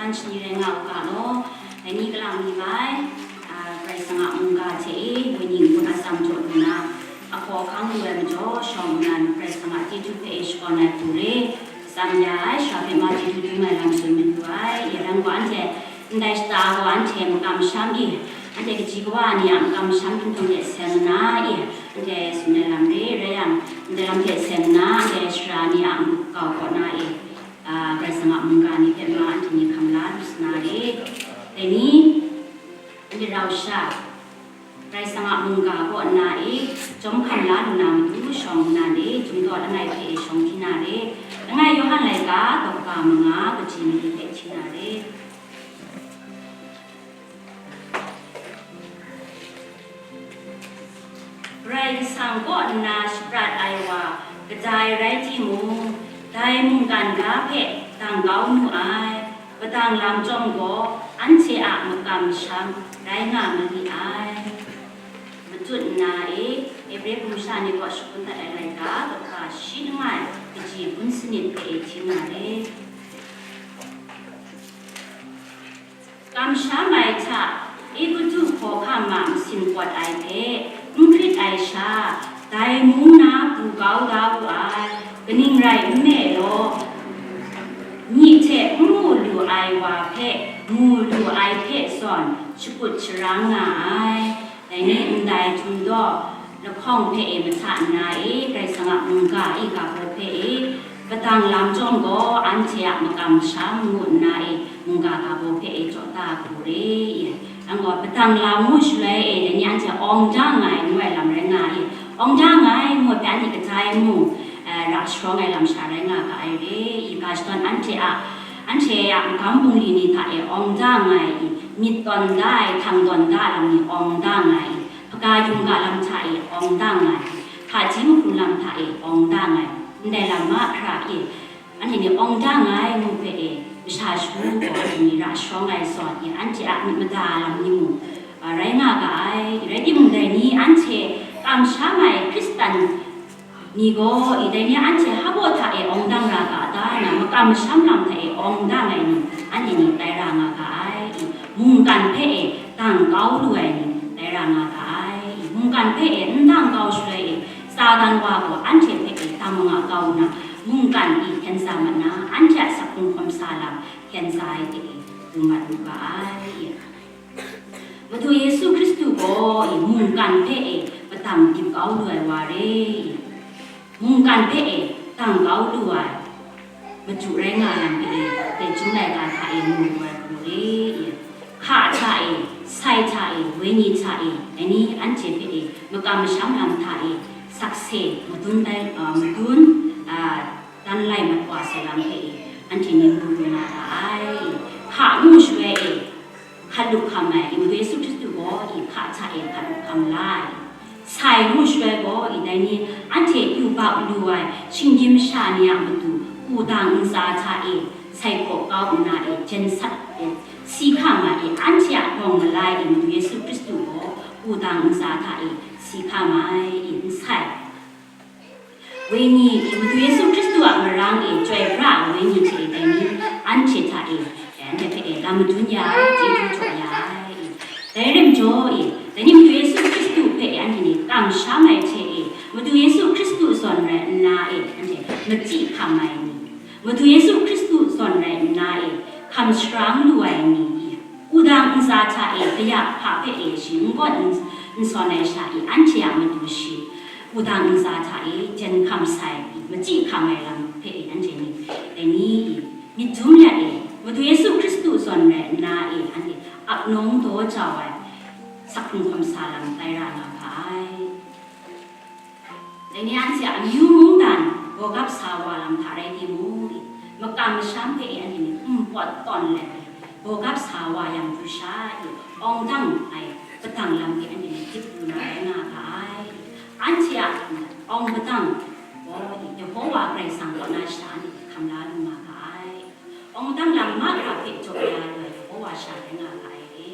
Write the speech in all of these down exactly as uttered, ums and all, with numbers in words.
Shani rai nga u ga law, dai ni kalang mi bai, a, Karai Kasang a mungga hte e, wenyi n-gun atsam jaw lu na, ahkaw ahkang lu ai majaw, shawng nnan Karai Kasang a chyeju hpe e shakawn ai hku re, tsam ya ai, sara hpe ma chyeju dum ai lam tsun mat lu ai, ya ran gaw anhte ndai shata gaw anhte makam masham e, anhte kaji kawa ni a makam masham hpinhtawng hte seng nna e, anhte tsun ai lam re, rai yang, ndai lam hte seng nna, anhte sara ni a n-gup kau kaw na e, a, Karai Kasang a mungga ni hpe ma anhte ni hkam la lu sa na re. Dai ni, anhte rau sha, Karai Kasang a mungga kaw nna e, chyawm hkam la lu na matu shawng nnan e, Chyum Daw langai hpe e shawng hti na re. Langai Yawhan laika, daw kaba manga, kaji mali hpe hti na re. Karai Kasang kaw nna shaprat ai wa kadai rai timung, dai mungkan ga hpe dang kau nu ai, padang lam chyawm gaw anhte a makam masham rai nga ma li ai. Matut nna e, Ebre hpung sha ni kaw shangun dat ai laika, daw kaba shi langai, kaji gun sanit hpe e hti na re. Kamsham ai hta, Egutu hkawhkam a masin pawt ai hpe n hkrit ai sha, dai mung na pru kau da wu ai, kaning rai nme law, myi hte n mu lu ai wa hpe mu lu ai hpe zawn shakut sharang nga ai. Dai ni ndai Chyum Daw lahkawng hpe e mahta nna e, Karai Kasang a mungga e ga baw hpe e, padang lam chyawm gaw anhte a makam masham ngu nna e, mungga ga baw hpe e jaw da hku re e. Ang gaw padang lam ngu shaloi e, dai ni anhte awng da nga ai ngu ai lam rai nga e. Awng da nga ai ngu ai hpe anhte kadai mung, eh, ra sharawng ai lam sha rai nga ga ai re. I ga shadawn anhte a, anhte a magam bungli ni hta e awng da nga ai, i myit tawn da ai, htang tawn da ai lam ni awng da nga ai, hpaga yungga lam hta e awng da nga ai, hpaji mahkrung lam hta e awng da nga ai, ndai lam mahkra e, anhte ni awng da nga ai ngu hpe e, masha shagu gaw anhte ni ra sharawng ai zawn e, anhte a myit mada lam ni mung, a, rai nga ga ai. Rai timung, dai ni anhte kamsham ai Hkristan ni gaw, i dai ni anhte hpa baw hta e awng dang ra ga ta na, makam masham lam hta e awng dang ai ni, anhte ni tai ra nga ga ai. I mungkan hpe e dang kau lu ai ni, tai ra nga ga ai. I mungkan hpe e n dang kau shaloi e, Satan wa gaw anhte hpe e dang manga kau nna, mungkan e hkyen sa mat na, anhte a sak hkrung hkawm sa lam hkyen sa ai hte e, dum mat lu ga ai. Madu Yesu Hkristu gaw i mungkan hpe e padang dip kau lu ai wa re i, mungkan hpe e dang kau lu ai madu rai nga ai lam hpe e, dai Chyum laika hta e mu lu ai hku re i, hka hta e, sai hta e, wenyi hta e, dai ni anhte hpe e makam masham lam hta e sakse madun tai, a, madun, a, dan lai mat wa sai lam hpe e, anhte ni mu lu na ra ai. Hka ngu shaloi e, hkat lup hkam ai, i Madu Yesu Hkristu gaw i hka hta e hkat lup hkam la ai. Sai ngu shaloi gaw, i dai ni anhte yu bak lu ai shinggyim masha ni a matu, wudang ntsa hta e sai hkaw kau nna e jen sat e si hkam ai, i anhte a lawng malai i Madu Yesu Hkristu gaw wudang ntsa hta e si hkam ai, i n sai. Wenyi, i Madu Yesu Hkristu a marang e chyoi pra ai wenyi hte dai ni anhte hta e, anhte hpe e lam madun ya ai, chyeju jaw ya ai. Dai rai majaw e, dai ni Madu Yesu Hkristu hpe e anhte ni kamsham ai hte e, Madu Yesu Hkristu zawn rai nna e, anhte machyi hkam ai ni, Madu Yesu Hkristu zawn rai nna e, hkam sharang lu ai ni, wudang ntsa hta e kaya hpa hpe e shi n gawn n, n sawn ai sha e, anhte a matu shi, wudang ntsa hta e jen hkam sai i, machyi hkam ai lam hpe e, anhte ni, dai ni i, myit dum let e, Madu Yesu Hkristu zawn rai nna e, anhte ap nawng daw jau ai, sak hkrung hkawm sa lam tai ra nga ga ai. Dai ni anhte a amyu mungdan gawgap sa wa lam hta rai timung, makam masham hpe e anhte ni n pawt tawn let, gawgap sa wa yang pru sha e, awng dang ai padang lam hpe anhte ni dip lu na rai nga ga ai. Anhte a awng padang gaw, Yehova Karai Kasang kaw na sha anhte hkam la lu nga ga ai. Awng padang lam mahkra hpe jaw ya lu ai Yehova sha rai nga ga ai re.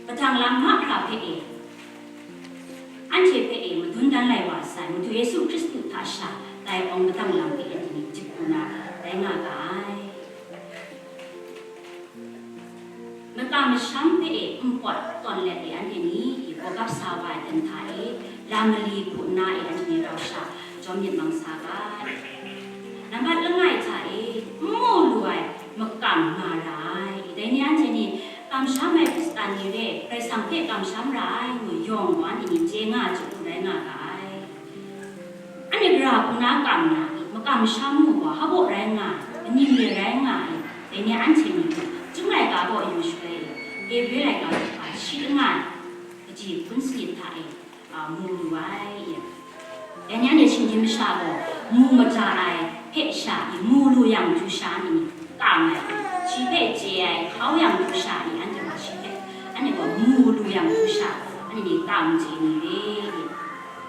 Padang lam mahkra hpe e, anhte hpe e madun dan lai wa sai, Madu Yesu Hkristu hta sha tai awng padang lam hpe anhte ni dip lu na rai nga ga ai. Kamsham hpe e npawt tawn let e anhte ni, i gawgap sa wa ai hten hta e, lam mali hku nna e anhte ni rau sha jawm myit mang sa ga. Nambat langai hta e, n mu lu ai makam nga ra ai. Dai ni anhte ni, kamsham ai Hkristan ni re, Karai Kasang hpe kamsham ra ai ngu yawng wa anhte ni chye nga ai chyeju rai nga ga ai. Anhte gara hku na kam na i, makam masham mu gaw, hpa baw rai nga ai, kaning re rai nga ai, dai ni anhte ni, Chyum laika gaw yu shaloi i, Hebre laika daw hpa shi langai, kaji hpun sanit hta e, a, mu lu ai i. Dai ni anhte shinggyim masha gaw, mu mada ai hpe sha i, mu lu yang du sha ni, kam ai i, shi hpe chye ai hkau yang du sha i, anhte gaw shi hpe, anhte gaw mu lu yang du sha, anhte ni kam chye ni re i.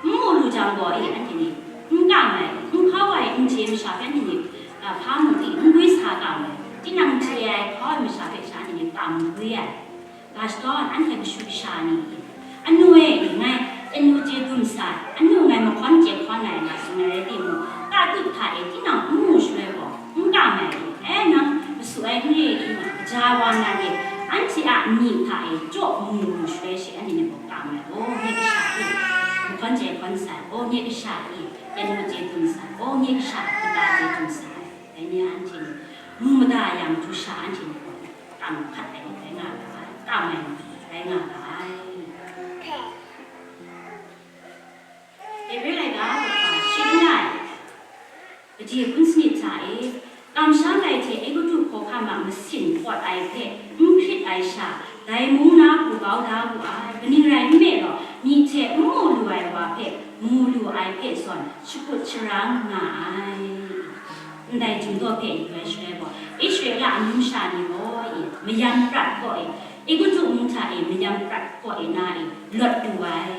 N mu lu jang gaw e, anhte ni, n kam ai, n hkau ai, n chye ai masha hpe anhte ni, a, hpa mu di, n gwi sa kam ai, tinang chye ai, hkau ai masha hpe sha anhte ni kam n gwi ai. Ga shadawn, anhte kashu kasha ni, anu e, ngai chyeju chye dum sai, anu ngai mahkawn chye hkawn ai nga tsun ai rai timung, ka tup hta e, tinang n mu shaloi gaw, n kam ai, e, nang masu ai n re i, kaja wa na e, anhte a myi hta e, chyaw mu lu shaloi she, anhte ni gaw kam ai, o, nye kasha e, mahkawn chye hkawn sai, o, nye kasha e, chyeju chye dum sai, o, nye kasha, kata chye dum sai, dai ni anhte ni, mu mada yang du sha anhte ni gaw, kam hkat ai ni rai nga ga ai, kam ai ni rai nga ga ai. Hebre laika daw hpa shi langai, kaji hpun sanit hta e, kamsham ai hte Egutu hkawhkam a masin pawt ai hpe n hkrit ai sha, dai mung na hku kau da wu ai, kaning rai nme law, myi hte n mu lu ai wa hpe mu lu ai hpe zawn shakut sharang nga ai. Ndai Jumdaw hpe yu ai shaloi gaw, Israela amyu masha ni gaw e, mayam prat kaw e, Egutu mung hta e mayam prat kaw e na e, lawt lu ai.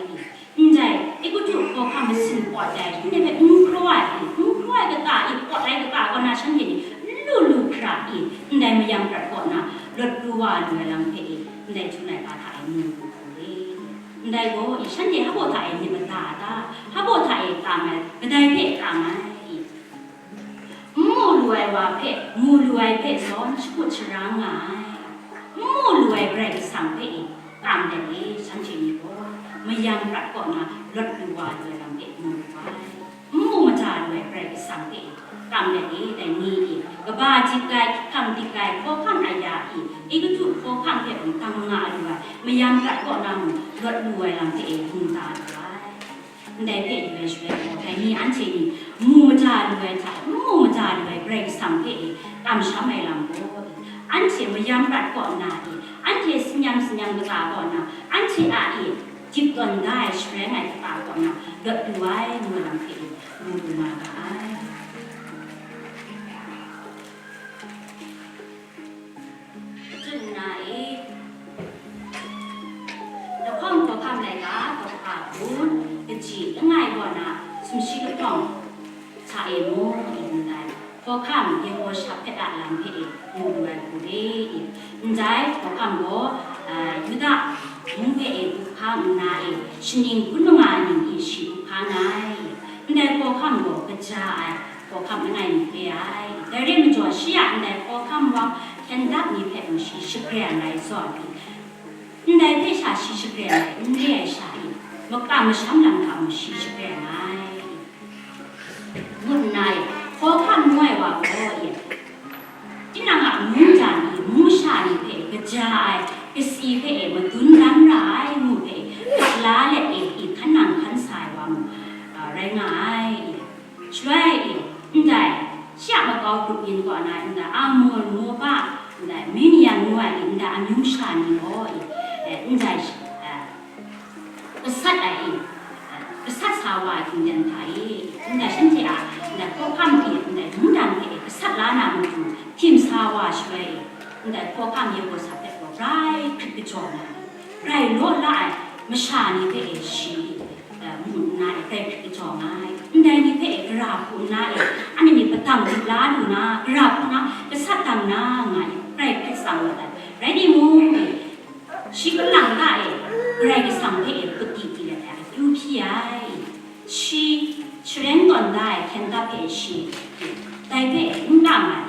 Ndai, Egutu hkawhkam masin pawt ai, ndai hpe n hkraw ai, n hkraw ai kata e, pawt ai kata kaw na shanhte ni, lu lu hkra e, ndai mayam prat kaw na, lawt lu wa lu ai lam hpe e, ndai Jumdaw hta e mu lu hku e. Ndai gaw e, shanhte hpa baw hta e myit mada a ta? Hpa baw hta e kam ai, kadai hpe kam ai e. N mu lu ai wa hpe, mu lu ai hpe zawn shakut sharang nga ai. N mu lu ai Karai Kasang hpe e, kam let e, shanhte ni gaw, mayam prat kaw na lawt lu wa lu ai lam hpe mu lu ai. N mu mada lu ai Karai Kasang hpe e, kam let e, dai ni e, kaba dik ai, hkying dik ai, hkawhkam aya e, Egutu hkawhkam hpe mung tang nga lu ai, mayam prat kaw na mung lawt lu ai lam hpe e, mu da lu ai. Ndai hpe yu ai shaloi gaw, dai ni anhte ni mu mada lu ai hta, n mu mada lu ai Karai Kasang hpe e kamsham ai lam gaw, anhte mayam prat kaw nna e, anhte sanyam sanyam kata kaw na, anhte a e jip tawn da ai shaloi ngai kata kaw na, lawt lu ai ngu ai lam hpe e mu lu nga ga ai. Tsun nna e, lahkawng hkawhkam laika daw hpa hpun, kaji langai kaw na sumshi lahkawng hta e mung, ndai hkawhkam Yawhpa shap hpe a lam hpe e mu lu ai hku re i, ndai hkawhkam gaw, a, Yuda mung hpe e up hkang nna e, shaning hpun manga ning e shi up hkang ai. Ndai hkawhkam gaw kaja ai hkawhkam langai mi re ai. Dai re ai majaw, shi a ndai hkawhkam wang hkyen dap ni hpe mung shi shagren ai zawn, ndai hpe sha shi shagren ai n re ai sha e, makam masham lam hta mung shi shagren ai, ngu nna e, hkawhkam ngu ai wa gaw e, tinang a mungdan ni, mung masha ni hpe kaja ai, kasi hpe e madun dan ra ai ngu hpe, gat la let e, i hkan nang hkan sa ai wa mung, a, rai nga ai. Shaloi e, ndai, shi a makau grup yin kaw na, ndai, Ammon, Moba, ndai, Midian ngu ai, ndai, amyu masha ni gaw, e, ndai, e, gasat ai, e, gasat sa wa ai hpung jan hta e, ndai, shanhte a, ndai, hkawhkam hte, ndai, mungdan hte gasat la na matu, htim sa wa shaloi e, ndai, hkawhkam Yawhpa shap hpe gaw grai hkrit kajawng ai, grai law la ai masha ni hpe e shi, e, mu nna e grai hkrit kajawng ai. Ndai ni hpe e gara hku nna e, anhte ni padang di la lu na, gara hku na gasat dang na nga e, grai hkrit tsang wat ai. Rai timung, shi kalang ta e, Karai Kasang hpe e put di di let ai akyu hpyi ai. Shi sharen tawn da ai hkyen dap hpe shi, dai hpe e n kam ai,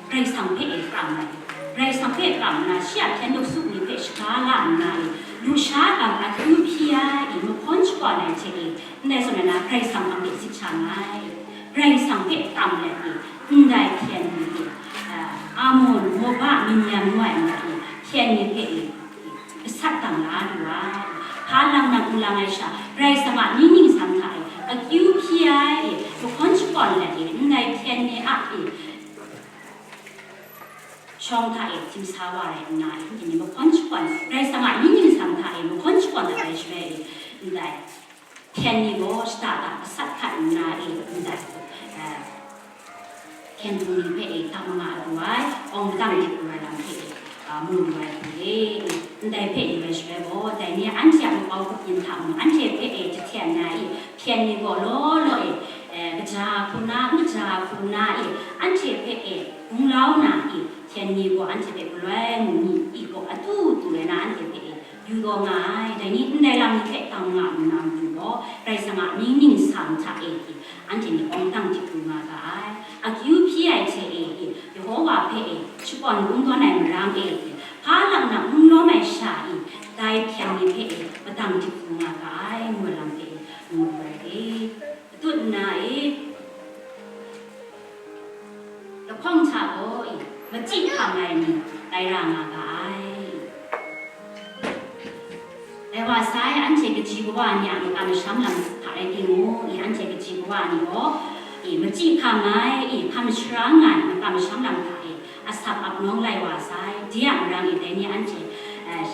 Karai Kasang hpe e kam ai. Karai Kasang hpe kam nna, shi a hpyen dawk su ni hpe shaga la nna, lusha gam akyu hpyi ai, mahkawn shakawn ai hte e, ndai zawn na, Karai Kasang hpang de zit sha nga ai. Karai Kasang hpe kam let e, ndai hpyen ni e, Amon, Moba, Midian ngu ai ndai e, hpyen ni hpe e, gasat dang la lu ai. Hpa lang nang n lang ai sha, Karai Kasang a mying ningsang hta e, akyu hpyi ai e, mahkawn shakawn let e, ndai hpyen ni a e, shawng hta e htim sa wa rai nna, anhte ni mahkawn shakawn, Karai Kasang a mying ningsang hta e mahkawn shakawn dat ai shaloi e, ndai hpyen ni gaw shada da gasat hkat nna e, ndai, eh, hpyen hpung ni hpe e tam nga lu ai, awng madang dik lu ai lam hte e, ah, mu lu ai hte e, ndai hpe yu ai shaloi gaw, dai ni anhte a makau grup yin hta mung, anhte hpe e jahten na e, hpyen ni gaw law law e, eh, kaja hku na, n kaja hku na e, anhte hpe e gunglau na e, hpyen ni gaw anhte hpe galoi mu ni i gaw atu tu rai na anhte hpe e yu taw nga ai. Dai ni ndai lam ni hpe tam nga nna matu gaw, Karai Kasang a mying ningsang hta e, anhte ni awng dang dik lu nga ga ai. Akyu hpyi ai hte e, Yehowa hpe e shakawn kungdawn ai marang e, hpa lang na n lawm ai sha e, dai hpyen ni hpe e madang dik lu nga ga ai, ngu ai lam hpe e mu lu ai e. Matut nna e, lahkawng hta gaw e, machyi hkam ai ni tai ra nga ga ai. Dai wa sai, anhte kaji kawa ni a makam masham lam hta rai timung, i anhte kaji kawa ni gaw, i machyi hkam ai, i hkam sharang ai makam masham lam hta e, asap ap nawng lai wa sai, de a marang e, dai ni anhte, eh,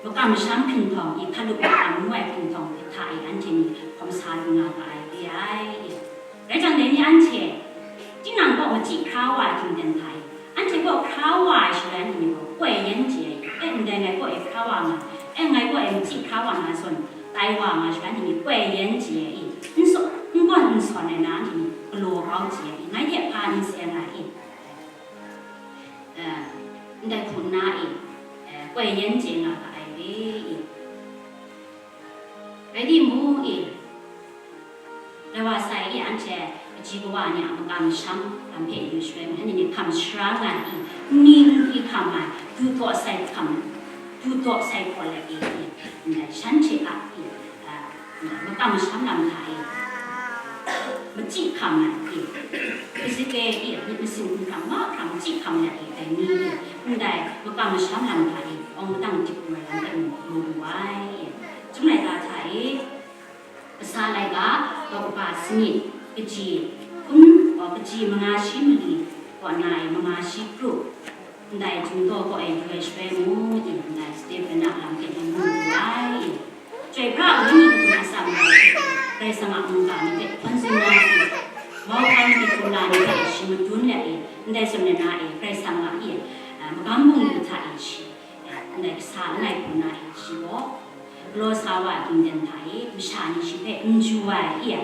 makam masham hpinhtawng, i hkalup makam ngu ai hpinhtawng hta e, anhte ni hkawm sa lu nga ga ai, re ai. Rai jang, dai ni anhte, tinang kaw machyi hkra wa ai htingden hta e, anhte kaw hkra wa ai shaloi, anhte ni gaw koi yen chye ai, e, ndai ngai kaw e hkra wa nga, e, ngai kaw e machyi hkra wa nga zawn, tai wa nga shaloi, anhte ni koi yen chye ai, n saw-, n gawn n sawn ai na, anhte ni galaw kau chye ai, ngai hte hpa n seng ai, e, ndai hpung na e, e, koi yen chye nga ga ai re, e. Rai timung e, dai wa sai e, anhte kaji kawa ni a makam masham lam hpe yu shaloi, anhte ni hkam sara nga i, n ni n hkam ai, du taw sai hkam, du taw sai hkaw let e, ndai shanhte a e, a, makam masham lam hta e, machyi hkam ai e, physical e, myit masin hkrang mahkrang machyi hkam let e, dai ni e, ndai makam masham lam hta e, awng madang dik lu ai lam hpe mu lu ai e. Chyum laika hta e, Kasa laika, daw kaba sanit, kaji hkun, kaji manga shi mali, kaw na e manga shi kru, ndai Jungdaw kaw e yu ai shaloi mu, ndai Stephen a lam hte mu lu ai. Chyoi pra ai wenyi kagun atsam rai, Karai Kasang a mungga ni hpe hkawn tsun na ai, mauhkan ni hkrum la ni hpe shi madun let e, ndai zawn na e, Karai Kasang a e, a, magam bungli hta e shi, e, ndai kasa langai hpung na e shi gaw, galaw sa wa ai htingden hta e, masha ni shi hpe n ju ai e,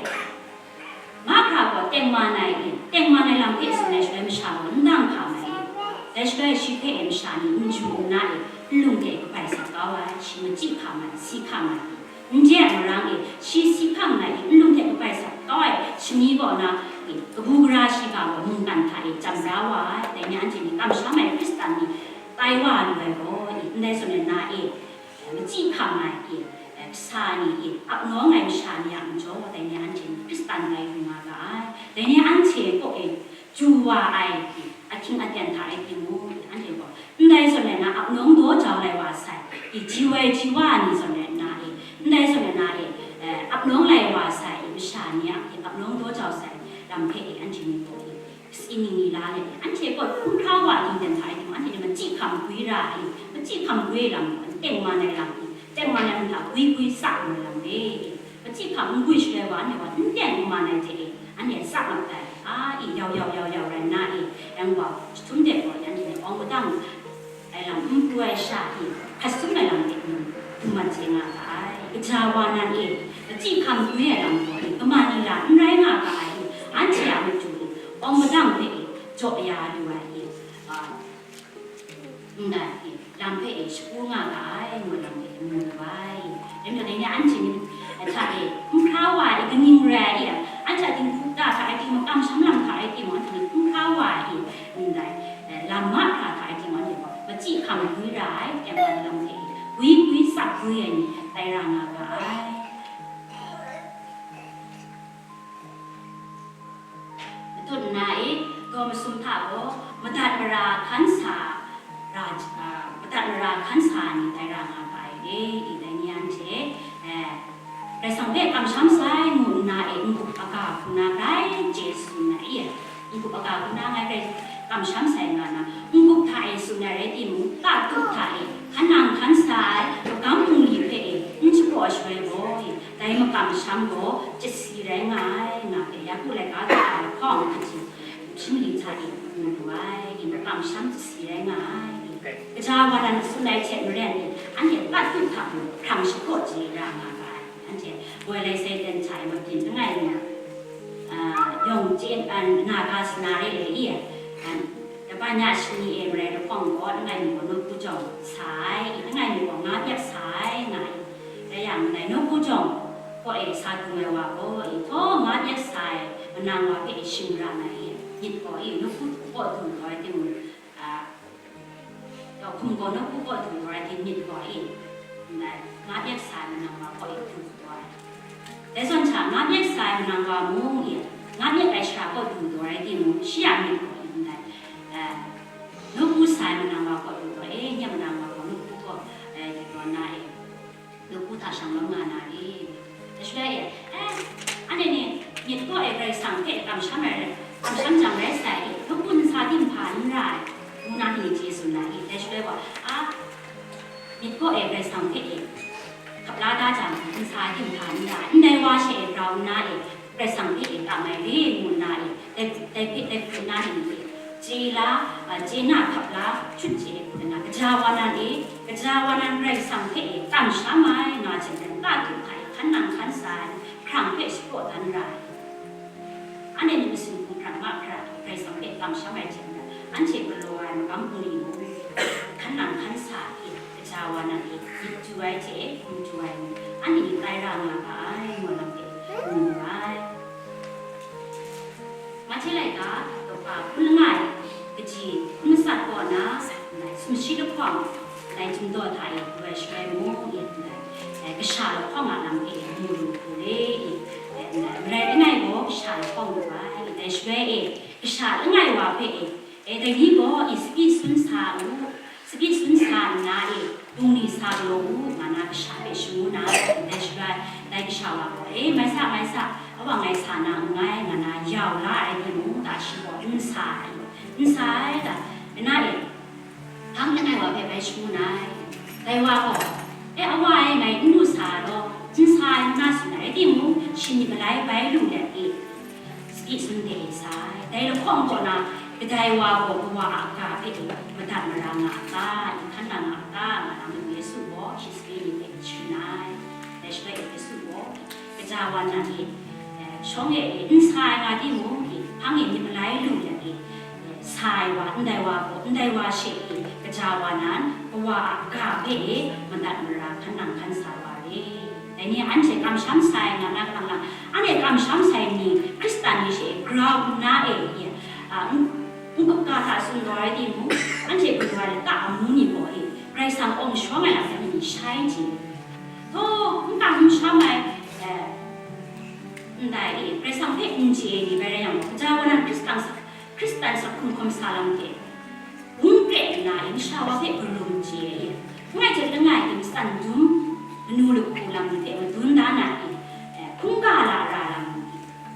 mahkra gaw tengman ai e, tengman ai lam hpe tsun ai shaloi masha gaw n dang hkam ai e, dai shaloi shi hpe e masha ni n ju nna e, nlung hte kabai sat kau ai, shi machyi hkam ai, si hkam ai e, n je ai marang e, shi si hkam ai e, nlung hte kabai sat kau ai shani kaw na e, kabu gara shiga gaw mungkan hta e chyam bra wa ai, dai ni anhte ni kamsham ai Hkristan ni tai wa lu ai gaw e, ndai zawn na e, machyi hkam ai e, kasa ni e, ap nawng ai masha ni a majaw, dai ni anhte ni Hkristan rai lu nga ga ai. Dai ni anhte kaw e, ju wa ai e, ahkying aten hta rai timung, anhte gaw, ndai zawn na ap nawng daw jau lai wa sai, e, ji woi ji wa ni zawn na e, ndai zawn na e, e, ap nawng lai wa sai, e, masha ni a e, ap nawng daw jau sai lam hpe e, anhte ni gaw e, Kasi ning ni la let, anhte kaw hkun hkra wa ai htingden hta rai timung, anhte ni machyi hkam gwi ra ai, machyi hkam gwi ai lam gaw, n tengman ai lam ni, tengman ai lam hta gwi gwi sa lu ai lam re. Machyi hkam n gwi shaloi wa, anhte gaw n tengman ai hte e, anhte sa mat ai, a, i, yau yau yau yau rai nna e, yang gaw, jahtum de gaw, anhte ni awng padang ai lam n pru ai sha e, hkat sum ai lam de mung, du mat chye nga ga ai. Kaja wa nan e, machyi hkam gwi ai lam gaw e, kama ni la n rai nga ga ai e, anhte a matu e, awng madang hpe e, jaw ya lu ai e, a, ndai e, lam hpe e, shagu nga ga ai, ngu lam hpe e, mu lu ai. Rai nna, dai ni anhte ni, hta e, n hkra wa ai, kaning rai ai e, anhte a dinghku ta hta rai timung, kamsham lam hta rai timung, anhte ni n hkra wa ai e, ndai, e, lam mahkra hta rai timung, anhte gaw, Chyi hkam gwi ra ai, kyang ai lam hte gwi gwi tsap gwi ai ni tai ra nga ga ai. Matut nna e, daw masum hta gaw madat mara hkan sa ra, a, madat mara hkan sa ai ni tai ra nga ga ai re, i dai ni anhte, eh, Karai Kasang hpe kamsham sai ngu nna e, n-gup aga hku na grai chye tsun ai e, n-gup aga hku na ngai grai kamsham sai nga na, n-gup hta e tsun ai rai timung, katup hta e hkan nang hkan sa ai magam bungli hpe e n shapraw shaloi gaw e, dai makamsham gaw chyasi rai nga ai, nga hpe Yaku laika ga lahkawng hte shim li hta e mu lu ai, i makamsham chyasi rai nga ai, i gaja wa nan tsun ai hte maren e, anhte katup hta mung hkrang shapraw chye ra nga ga ai. Anhte woi lai sai ten hta e mabyin langai mi, a, yawng chye, a, na ga sana re ai i, a, Labanya shani e marai lahkawng gaw, langai mi gaw nawku jawng sa ai, i langai mi gaw nga byak sa ai nga ai. Rai yang, ndai nawku jawng kaw e sa dung ai wa gaw, i htaw nga byak sa ai manang wa hpe e shing ra na i, myit gaw i nawku kaw dung gaw ai timung, a, Yawhkum gaw nawku kaw du ai hte myit gaw e, ndai nga byak sa ai manang wa kaw e du ai. Dai zawn hta, nga byak sa ai manang wa mung e, nga byak ai shara kaw du ai timung, shi a myit gaw e, ndai, eh, nawku sa ai manang wa kaw du ai, nye manang wa gaw nawku kaw, eh, du na e. Nawku hta shanglawm nga na re. Dai shaloi e, eh, anhte ni myit kaw e Karai Kasang hpe kamsham ai, kamsham jang rai sai, nawku nsa ginhpa n ra ai, ngu na ni chye tsun na i? Dai shaloi gaw, a, myit kaw e Karai Kasang hpe e hkap la da jang, nsa ginhpa n ra ai, ndai wa she e grau nna e, Karai Kasang hpe e kam ai re ngu nna e, dai, dai hpe, dai hpe na ni hte chye la, a, chye na hkap la, chut chye ai hku nna, gaja wa nan e, gaja wa nan Karai Kasang hpe e kamsham ai nga hte maren, katup hta e hkan nang hkan sa ai, hkrang hpe shapraw dan ra ai. Anhte ni masin hkumhkrang mahkra hte Karai Kasang hpe kamsham ai hte maren, anhte galaw ai magam bungli mung, hkan nang hkan sa ai hte gaja wa nan e, myit du ai hte hkum du ai ni, anhte ni tai ra nga ga ai, ngu lam hpe mu mu ai. Mahte laika, daw hpa hkun langai, kaji hkun matsat kaw na, ndai sumshi lahkawng, ndai Chyum daw hta e du ai shaloi mung e, ndai, eh, kasha lahkawng a lam e mu lu hku re i, eh, ndai marai langai gaw kasha lahkawng lu ai, ndai shaloi e, kasha langai wa hpe e, e, dai ni gaw i tsabyi sun sa u, Tsabyi sun sa nna e, bungli sa galaw u, nga na kasha hpe shangun ai, ndai shaloi, dai kasha wa gaw, e, mai sa, mai sa, awa ngai sa na nngai, nga na yau la ai timung, ta shi gaw n sa ai, n sa ai ta, nna e, hpang langai wa hpe bai shangun ai. Dai wa gaw, e, awa e, ngai n lu sa law, n sa ai, n na tsun ai, rai timung, shi myit malai bai lu let e, Tsabyi sun de e sa ai. Dai lahkawng kaw na, kadai wa gaw kawa a ga hpe e madat mara nga a ta, i hkan nang nga a ta, nga na mung Yesu gaw shi sape ni hpe chyu na ai. Dai shaloi e Yesu gaw, gaja wa nan e, eh, shawng e, e, n sa ai nga timung, e, hpang e myit malai lu let e, e, sa ai wa, ndai wa gaw, ndai wa she e, gaja wa nan, kawa a ga hpe e madat mara hkan nang hkan sa wa re. Dai ni anhte kamsham sai nga na hkang lang, anhte kamsham sai ni, Hkristan ni she grau nna e, a, n-, n-, ga hta tsun galaw ai timung, anhte galaw ai lata amu ni gaw e, Karai Kasang awng shawng ai lam hpe ni shai chye. Htaw, n kam n sham ai, eh, ndai e, Karai Kasang hpe n chye ai ni bai rai yang gaw, gaja wa nan Hkristan sa, Hkristan sa hkum hkawm sa lam hte, hpung kre nna e masha wa hpe karum chye ai, langai hte langai e matsan dum, manu lahku lam ni hpe madun da na e, eh, hkungga lara lam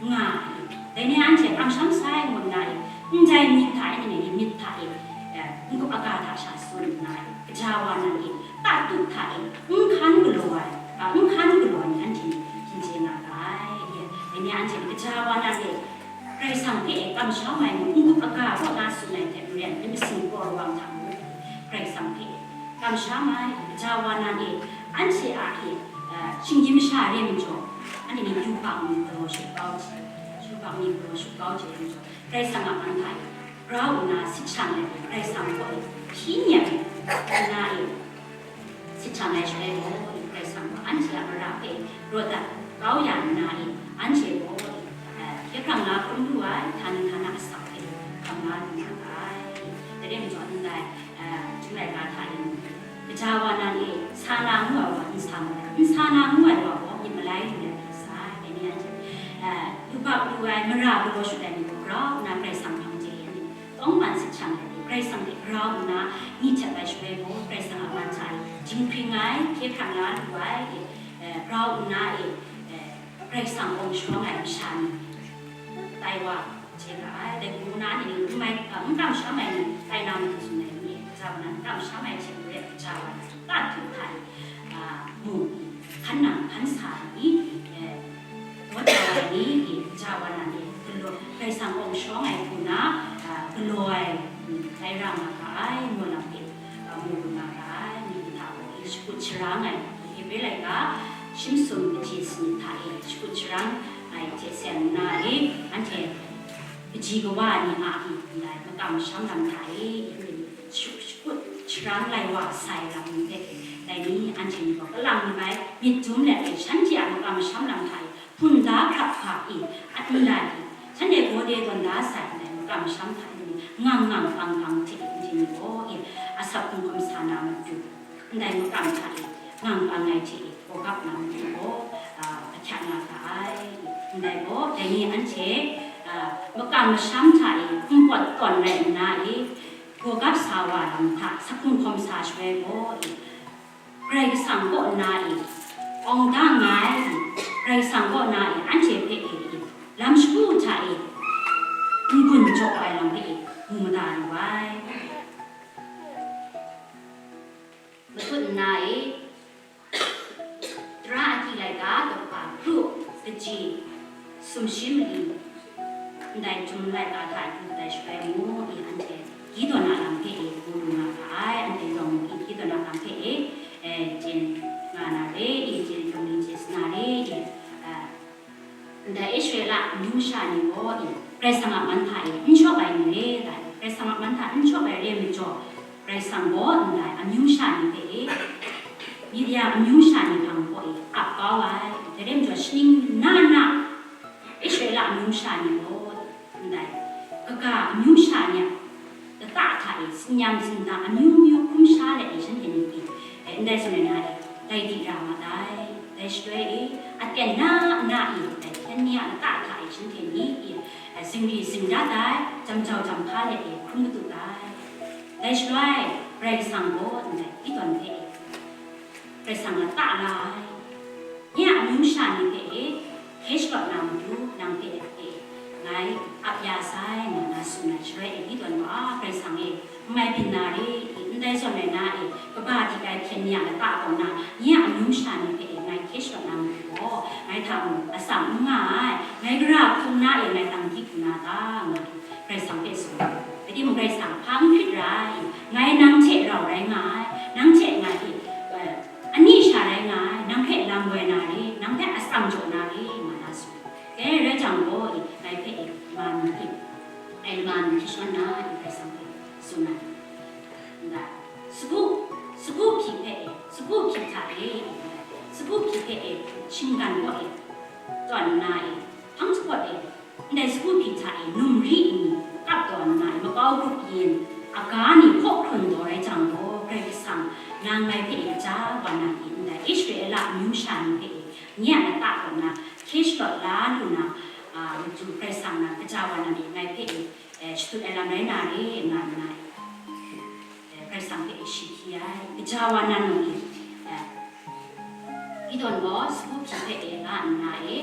ni nga ai. Dai ni anhte kamsham sai ngu nna e, ndai myit hta e, ni myit hta e, eh, n-gup aga hta sha tsun nna e, gaja wa nan e, katup hta e, n hkan galaw ai, a, n hkan galaw ai ni anhte ni hkin chye nga ga ai. Dai ni anhte gaja wa nan e, Karai Kasang hpe e kamsham ai mung, n-gup aga kaw na tsun ai hte maren, myit masin kraw rawang hta mung, Karai Kasang hpe e kamsham ai, gaja wa nan e, anhte a hte, eh, shinggyim masha re majaw, anhte ni yubak ni galaw shup kau hte, yubak ni galaw shup kau hte majaw, Karai Kasang a man hta e grau nna sit shang ai, Karai Kasang kaw e hpyi nyang nna e, sit shang ai shaloi gaw, Karai Kasang gaw anhte a mara hpe raw dat kau ya nna e, anhte gaw, eh, hkye hkrang la hkrum lu ai, htani htana asak hpe hkam la lu na ga ai. Dai rai majaw, ndai, eh, Jung laika hta e mung, kaja wa nan e, sa na ngu ai wa n sa malai, n sa na ngu ai wa gaw myit malai lu let hkrit sai, dai ni anhte, eh, lubak lu ai mara galaw shut ai ni gaw grau nna Karai Kasang hpang chye ai ni, tawngman sit shang ai ni, Karai Kasang hte grau nna ni htet ai shaloi gaw, Karai Kasang a man hta e, jinghpring ai, hkye hkrang la lu ai, eh, grau nna e, eh, Karai Kasang awng sharawng ai masha ni, tai wa, chye ga ai, dai hku na ni, n mai, a, n kamsham ai ni, tai na matu tsun ai ni, kaja wa nan n kamsham ai hte maren, kaja wa nan, ta htu hta e, a, mu ni, hkan nang hkan sa ai ni, e, daw da wa ai ni, e, kaja wa nan e, galaw, Karai Kasang awng sharawng ai hku na, a, galaw ai, mm, tai ra nga ga ai, ngu lam e, a, mu lu nga ga ai, myit ni hta gaw, e, shakut sharang ai, Hebre laika, shim sum kaji sanit hta e, shakut sharang ai hte seng nna e, anhte, kaji kawa ni a, ndai makam masham lam hta e, shakut sharan lai wa sai lam ni hpe, dai ni anhte ni gaw kalang ni bai myit dum let e, shanhte a makam masham lam hta e, hpun da hkrap hkra e, a ndai e, shanhte gaw de tawn da sai ndai makam masham hta e, ngang ngang kang kang hte anhte ni gaw e, asak hkrung hkawm sa na matu, ndai makam hta e, ngang kang ai hte e, gawgap na matu gaw, a, ahkyak nga ga ai. Ndai gaw, dai ni anhte, a, makam masham hta e, hkumpawt tawn rai nna e, gawgap sa wa lam hta, sakhung hkawm sa shaloi gaw e, Karai Kasang kaw nna e, awng da nga ai e, Karai Kasang kaw na e, anhte hpe e, e, lam shagu hta e, n-gun jaw ai lam hpe e, mu mada lu ai. Matut nna e, Tara Agyi laika, kaw hpa, kru, kaji, sumshi mali, ndai Jun laika hta du dat ai shaloi mu, e, anhte Gideon a lam hpe e, mu lu nga ga ai, anhte yawng mu, Gideon a lam hpe e, e, chyen nga na re, e, chyen yawng ni chyen sa na re, e, a, Ndai Israela amyu masha ni gaw, e, Karai Kasang a man hta e n shawp ai ni re, dai, Karai Kasang a man hta n shawp ai re ai majaw, Karai Kasang gaw ndai amyu masha ni hpe e, Midia amyu masha ni hpang gaw e, ap kau ai, dai re majaw, shaning na na, Israela amyu masha ni gaw, ndai, kaga amyu masha ni a lata hta e, tsin-yam tsindang amyu myu hkrum sha let e, shanhte ni pyi, e, ndai tsun ai na e, dai di ra ma dai. Dai shaloi e, aten na na e, dai hpyen ni a lata hta e, shanhte ni pyi, e, zingri zingrat ai, jam jau jam hpa let e, hkrum madu dai. Dai shaloi, Karai Kasang gaw ndai Gideon hpe e, Karai Kasang lata la ai. Nye a amyu masha ni hpe e, hkye shakawn na matu, nang hpe e, ngai ap ya sai, nga na tsun ai shaloi e, Gideon gaw, a, Karai Kasang e, n mai byin na re, ndai zawn rai na e, kaba dik ai hpyen ni a lata kaw na, nye a amyu masha ni hpe e, ngai hkye shakawn na matu gaw, ngai hta mung atsam n nga ai, ngai gara hkrum na e, ngai tang di hkrum na ta, nga Karai Kasang hpe tsun ai. Rai timung, Karai Kasang hpa n hkrit ra ai, ngai nang hte rau rai nga ai, nang hte ngai e, e, ani sha rai nga ai, nang hpe lam woi na re, nang hpe atsam jaw na re, nga na tsun. Dai rai jang gaw, e, ngai hpe e, lama ni hte, ngai lama ni hte shawan na, e, Karai Kasang hpe tsun ai. Ndai, sagu, sagu hpyi hpe e, sagu hpyi hta e, sagu hpyi hpe e, shinggan kaw e, tawn nna e, hpang jahpawt e, Ndai sagu hpyi hta e numri ni kap taw nna, makau grup yin aga ni hkaw hkrun taw rai jang gaw, Karai Kasang nang ngai hpe e kaja wa na pyi ndai Israela amyu masha ni hpe e nye a lata kaw na hkye shalawt la lu na, a, matu Karai Kasang nang kaja wa na pyi ngai hpe e, e, shadut ai lam rai na re, nga nna e. Karai Kasang hpe e shi hkyi ai, kaja wa na num e, Gideon gaw sagu hpyi hpe e la nna e,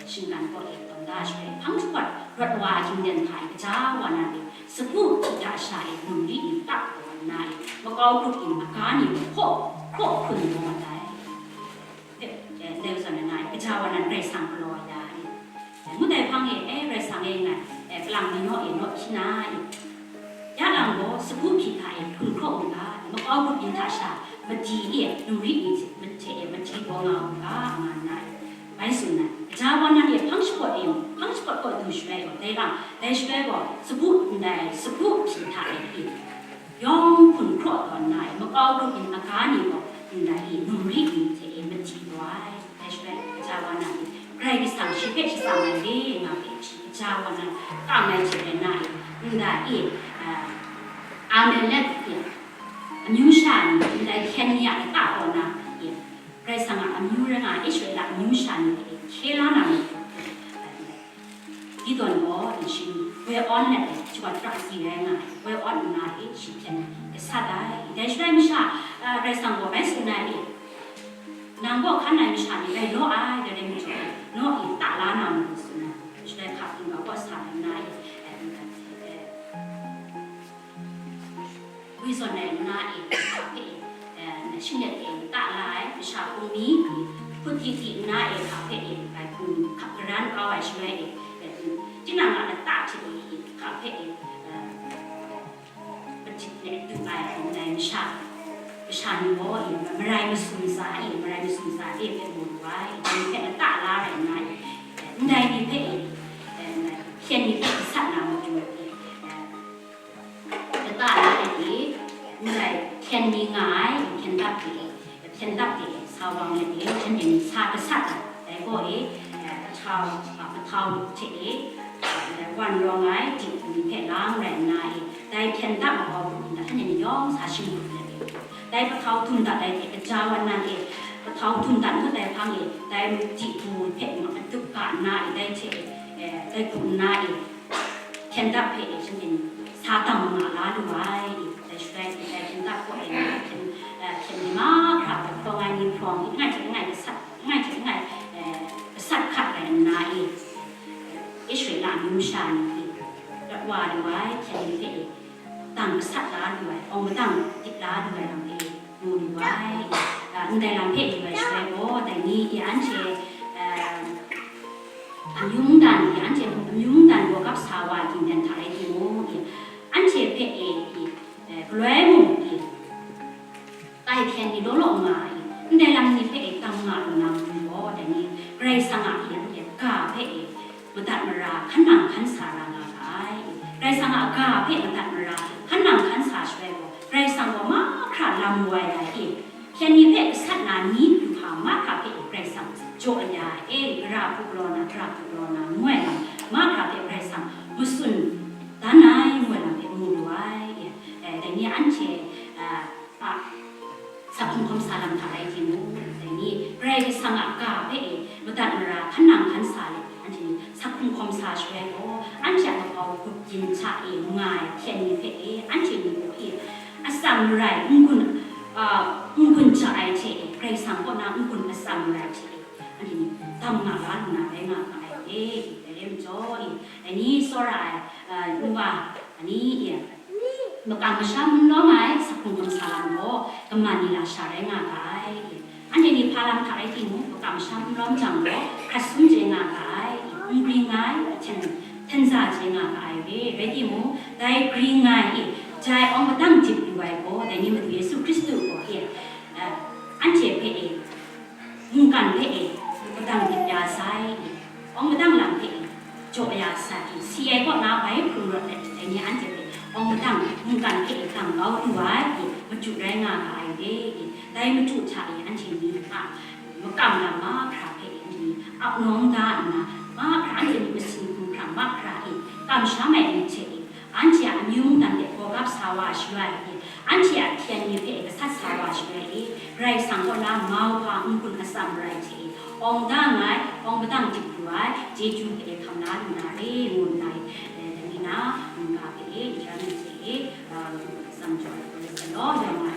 shinggan kaw e tawn da ai shaloi, hpang jahpawt rawt wa a hkying ten hta e, kaja wa na e, sagu hpyi hta sha e, numri ni tap taw nna e, makau grup yin aga ni hkaw hkraw hkrun taw mat ai. Hpe, e, ndai zawn na e, kaja wa nan Karai Kasang galaw ya ai. E, ngut ai hpang e, e, Karai Kasang e ngai, e, kalang ni naw e naw hpyi na e. Ya lang gaw, sagu hpyi hta e hkrun hkraw u ga, makau grup yin hta sha, madi e, numri ni hte e madi taw nga u ga, nga nna e, bai tsun ai. Kaja wa nan e hpang shapawt e, hpang shapawt kaw du shalai gaw, dai lang, dai shalai gaw, sagu ndai, sagu hpyi hta e, e, yawng hkrun hkraw taw nna e, makau grup yin aga ni gaw, ndai e, numri ni hte e madi taw ai. Dai shaloi, kaja wa nan e, Karai Kasang shi hpe shatsam ai re nga hpe shi kaja wa nan kang ai hte rai nna e, ndai e, a, Amalek hte, Amyu sha ni ndai hpyen ni a lata kaw na, Karai Kasang a amyu rai nga ai Israela amyu sha ni hpe hkye la na matu, Gideon gaw nshing woi awn let ai, shawt pra si rai nga ai, woi awn nna e shi hpyen gasat ai. Dai shaloi masha, a, Karai Kasang gaw bai tsun ai, e, nang gaw hkan ai masha ni bai law ai, dai rai majaw, naw e ta la na matu tsun ai. Shaloi hka hpring kau kaw sa ai nna e, e, e, Gwi zawn ai nna e, hka hpe e, eh, shinglet e, ta la ai masha hpung mi, hput di di nna e, hka hpe e, bai hpung hkap garan kau ai shaloi e, eh, tinang a lata hte e, hka hpe e, eh, madit let du ai, ndai masha, masha ni gaw e, marai masum sa e, marai masum sa de hpe mu lu ai, dai ni hpe lata la rai nna e, eh, ndai ni hpe e, eh, hpyen ni hpe gasat na matu e, eh, lata la ai e, ndai hpyen ni nga ai, hpyen dap de, hpyen dap de, sa wang let e, shanhte ni sa gasat ai, dai gaw e, eh, pahtau, ah, pahtau hte e, eh, wan rawng ai, dip ni hpe lang rai nna e, dai hpyen dap makau hpung hta shanhte ni yawng sa shingkut let e, dai pahtau dum dat ai hte kaja wan nan e, pahtau dum dat ngut ai hpang e, dai dip ni hpe ma-, matup ga nna e, dai hte e, eh, dai hkum nna e, hpyen dap hpe e shanhte ni sa dang manga la lu ai, dai shaloi e dai hpyen dap kaw e hpyen, eh, hpyen ni mahkra hpe hprawng ai ni hprawng, langai hte langai gasat, langai hte langai, eh, gasat hkat rai nna e, Israela amyu masha ni hte rawt wa lu ai hpyen ni hpe e dang gasat la lu ai, awng madang dip la lu ai lam hpe e, mu lu ai. A, ndai lam hpe yu ai shaloi gaw, dai ni e anhte, a, amyu mungdan e, anhte amyu mungdan gaw gap sa wa ai ging dan hta rai timung e, anhte hpe e, e, e, galoi mung e, tai hpyen ni law law nga ai, ndai lam ni hpe e tam nga lu na matu gaw, dai ni Karai Kasang a e, anhte ga hpe e, madat mara hkan nang hkan sa ra nga ga ai. Karai Kasang a ga hpe madat mara hkan nang hkan sa shaloi gaw, Karai Kasang gaw mahkra lam wai ai e, hpyen ni hpe gasat na ni hpyi hpa mahkra hpe Karai Kasang jaw ya e, gara hku galaw na, gara hku galaw na, ngu ai lam mahkra hpe Karai Kasang matsun dan ai, ngu ai lam hpe mu lu ai e. Eh, dai ni anhte, ah, a, sa hkum hkawm sa lam hta rai timung, dai ni Karai Kasang a ga hpe e madat mara hkan nang hkan sa let, anhte ni sa hkum hkawm sa shaloi gaw, anhte a makau grup yin hta e nga ai hpyen ni hpe e, anhte ni gaw e atsam marai n-gun, a, n-gun ja ai hte e, Karai Kasang kaw na n-gun atsam marai hte e, anhte ni dam nga la lu na rai nga ga ai e, dai rai majaw e, dai ni tsawra ai, a, nu wa, ani e, makam masham n lawm ai sa hkum hkawm sa lam gaw, kaman ni lasha rai nga ga ai. Anhte ni hpa lam hta rai timung, makam masham n lawm jang gaw, hkrat sum chye nga ga ai, n gring ai, hten, hten za chye nga ga ai re, rai timung, dai gring ai e, jai awng padang dip lu ai gaw, dai ni Madu Yesu Hkristu gaw e, eh, anhte hpe e, mungkan hpe e, padang dip ya sai, awng padang lam hpe e, jaw ya sai, si ai kaw na bai hkrung rawt let, dai ni anhte hpe awng padang mungkan hpe e dang kau lu ai, madu rai nga ga ai re, dai madu hta e anhte ni a makam lam mahkra hpe e anhte ni ap nawng da nna, mahkra anhte ni masin hkumhkrang mahkra e kamsham ai ni hte e, anhte a amyu mungdan de gawgap sa wa shaloi e, anhte a hpyen ni hpe gasat sa wa shaloi e, Karai Kasang kaw na mau hpa n-gun atsam rai hte e, awng da nga ai, awng padang dip lu ai, chyeju hpe e hkam la lu na re, ngu nna e, dai ni na, mungga hpe e, Israel ni hte e, a, atsam jaw ai hpe e, law yawng nga